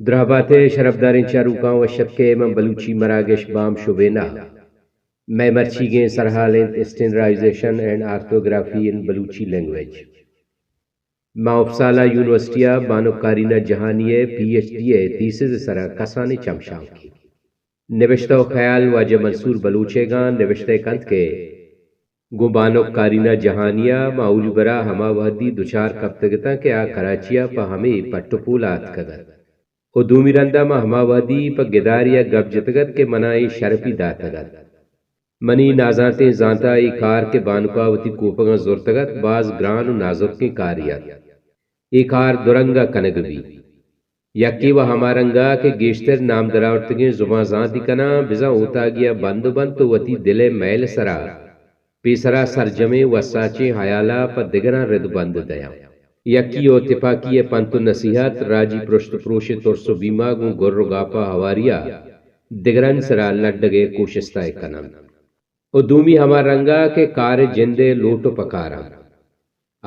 دراہ بات ئے شرپداریں چاروکاں، وش اتک ئے ماں بلوچی مراگش بام شبینہ۔ مئے مرچیگیں سرحال انت Standardization and Orthography in Balochi Language۔ ماں اپسالا یونیورسٹی ءَ بانک کارینا جہانی ءِ پی ایچ ڈی ءِ تھیسز ءِ سرا کسانیں چمشانکے۔ نبشتہ و خیال واجہ منصور بلوچ ئیگاں۔ نبشتہ کنت کہ گوں بانک کارینا جہانی ءَ ما اولی برا ہما وہدی دچار کپتگ اتاں کہ آ کراچی ءَ پہ ہمے پٹ و پول ءَ اتکگ ات و دومی رندا ما ہما وہدی پہ گدارے ءَ گپ جتگ ات کہ منا اے شرپی داتگ ات۔ منی نازانتیں زانتا اے کار کہ بانکا وتی کوپگاں زرتگ ات، باز گران و نازرکیں کارے ات۔ اے کار دو رنگا کنگ بیت۔ یکے و ہما رنگا کہ گیشتر نام درآورتگیں زبان زانتی کناں، بزاں اوتاگیا بند و بنت و وتی دل ءِ میل ءِ سرا پیسرا سرجمیں وساچیں ہیالا پہ دگراں رد و بند دیاں۔ یکی و تپاکی ءِ پنت و نصیحت، راجی پرشت و پروش ءِ ترس و بیما گوں گر و گاپا ہواریا دگرانی سرا لڈگ ءِ کوشستا ءَ کننت۔ و دومی ہما رنگا کہ کار ءِ جند ءِ لوٹ و پکاراں۔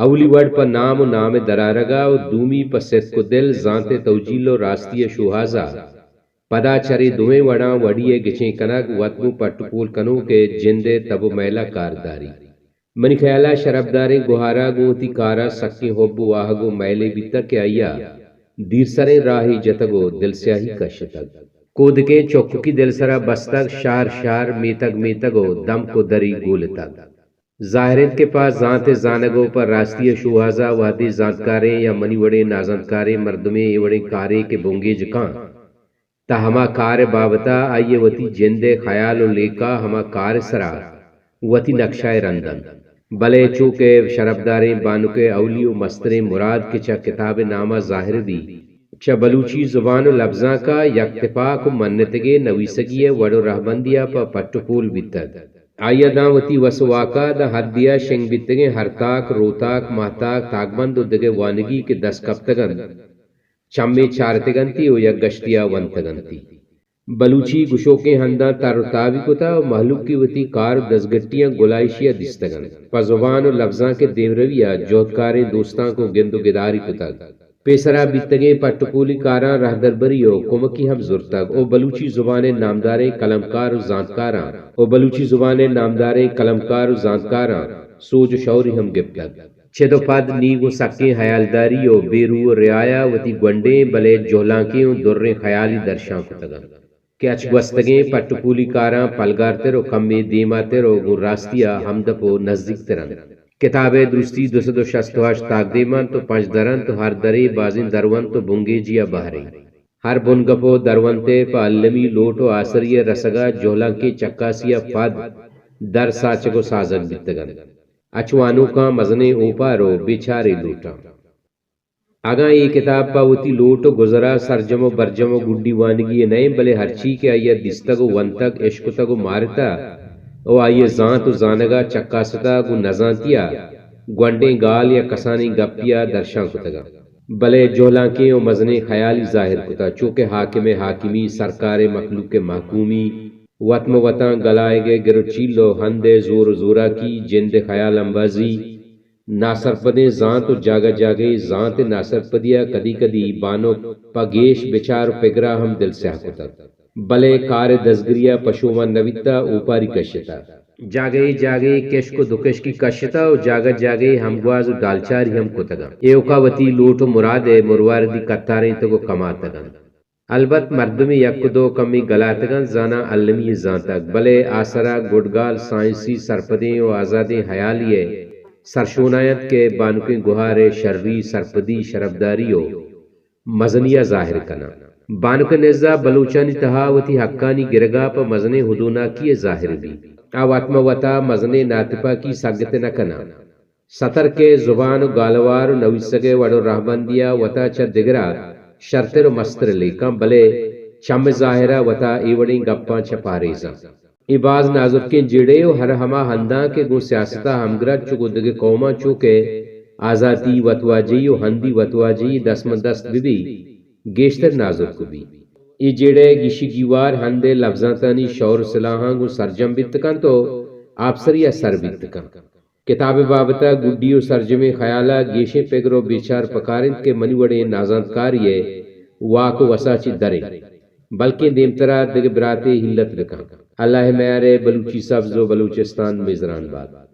اولی وڑ پہ نام و نام ءِ درآرگا و دومی پہ ستک و دل، زانت ءِ توجیل و راستی ءِ شوہازا۔ پدا چرے دوئیں وڑاں وڑی ءِ گچین کنگ وت گوں پٹ و پول کنوک ءِ جند ءِ تب و میلا کار داری۔ منی خیالا شرپداریں گہارا گوں وتی کارا سکیں حب و واہگ و میلے بیتگ کہ آئیا دیرسریں راہے جتگ و دلسیاہی کشتگ۔ کودکیں چککی دل سرا بستگ، شہر شہر، میتگ میتگ و دمک و دری گولتگ۔ ظاہر انت کہ پہ زانت ءِ زانگ و پہ راستی ءِ شوہازا وہدے زانتکاریں یا منی وڑیں نازانتکاریں مردمے اے وڑیں کارے کہ بنگیج کاں، تہ ہما کار ءِ بابتا آئی ءِ وتی جند ءِ خیال و لیکہ ہما کار ءِ سرا وتی نقشہ ءَ رند انت۔ بلے چو کہ شرپداریں بانک ءِ اولی و مستریں مراد کہ چہ کتاب ءِ ناما ظاہر بی، چہ بلوچی زبان و لبزانکا یک تپاک و منتگیں نویسگی ءِ وڑ و رہبندیا پہ پٹ و پول بیتگ۔ آئیا داں وتی وس و واکا داں حدیا شنگ بیتگیں ہرتاک، روتاک، ماہتاک، تاکبند و دگہ وانگی کہ دست کپتگ انت، چمے چارتگ انتی و یک گشتیا ونتگ انتی۔ بلوچی گشوکیں ہنداں تر و تابی کتا و مہلوکی وتی کار و دزگٹیاں گلائیشیا دیستگ انت۔ پہ زبان و لبزانک ءِ دیمرویا جہدکاریں دوستانک و گند و گداری کتگ۔ پیسرا بیتگیں پٹ و پولی کاراں رہدربری و کمکی ہم زرتگ و بلوچی زبان ءِ نامداریں قلمکار و زانتکاراں و بلوچی زبان ءِ نامداریں قلمکار و زانتکاراں سوج و شعوری ہم گپتگ۔ چد و پد نی گوں سکیں ہیالداری و بے رو و رعایا وتی گونڈیں بلے جہلانکیں و دریں خیالی درشان کتگ انت کہ اچ گوستگیں پٹ و پولی کاراں پلگارتر و کمے دیماتر و گوں راستیا ہمدپ و نزیکتر انت۔ کتاب ءِ درستی دو سد و شست و ہشت تاکدیم انت و پنچ در انت و ہر درے بازیں درونت و بنگیجیا بہرے۔ ہر بنگپ و درونتے پہ المی لوٹ و آسری ءِ رسگا جہلانکیں چکاسیا پد در ساچگ و سازگ بیتگ انت۔ اچ وانوکاں مزنیں اوپار و بے چارے لوٹاں۔ اگاں اے کتاب پہ وتی لوٹ و گزرا سرجم و برجم و گڈی وانگی یے نہ انت، بلے ہرچی کہ آئیا دیستگ و ونتگ، اشکتگ و مارتہ و آئی ءِ زانت و زانگا چکاستہ گوں نزانتیا گونڈیں گال یا کسانیں گپیا درشان کتگا، بلے جہلانکیں و مزنیں خیالی ظاہر کتہ، چو کہ حاکم ءِ حاکمی، سرکار ءِ مخلوق ءِ محکومی، وت مہ وتاں گلائیگ ءِ گر و چیل و ہند ءِ زور و زوراکی، جند ءِ خیال امبازی، ناسرپدیں زانت و جاگہ جاگہے زانت ءِ ناسرپدیا کدی کدی بانک پہ گیش بچار و پگرا ہم دل سیاہ کتگ، بلے کار ءِ دزگریا پشومان نہ بیتہ، اوپاری کشتہ۔ جاگہے جاگہے کشک و دو کشکی کشتہ و جاگہ جاگہے ہمگواز و ڈالچاری ہم کتگ انت۔ ایوکا وتی لوٹ و مراد ءِ مرواردی کتارینتگ و کماتگ انت۔ البت مردمے یک و دو کمے گلاتگ انت، زاناں المی زانتگ، بلے آسرا گڈگال سائنسی سرپدیں و آزادیں ہیالے ءِ سرشوناینت کہ بانکیں گہار ءِ شری، سرپدی، شرپداری و مزنیا ظاہر کناں۔ بانک ءِ نزا بلوچانی تہا وتی حقانی گرگا پہ مزنیں ہدوناکی ءِ ظاہر بیت۔ آ وت مہ وتا مزنیں ناتپاکی سگت نہ کناں۔ ستر کہ زبان و گالوار و نویسگ ءِ وڑ و رہبندیا وتا چہ دگرا شرتر و مستر لیکاں، بلے چم ءِ ظاہرا وتا اے وڑیں گپاں چہ پاریزاں۔ اے باز نازرکیں جیڑہے و ہر ہما ہنداں کہ گوں سیاستا ہمگرنچ و گوں دگہ قوماں چو کہ آزاتی، وتواجہی و ہندی وتواجہی دست ماں دست بہ بی، گیشتر نازرک بی۔ اے جیڑہ گیشی گیوار ہند ءِ لبزانتانی شور و سلاہاں گوں سرجم بیت کنت و آپسریا سر بیت کنت۔ کتاب ءِ بابت ءَ گڈی و سرجمیں خیال ءَ گیشیں پگر و بیچار پکار انت کہ منی وڑیں نازانتکارے ءِ واک و وسا چہ دریں، بلکیں دیمترا دگہ براتے ہیلت بکن۔ اللہ میارے بلوچی سبز و بلوچستان میزران بات۔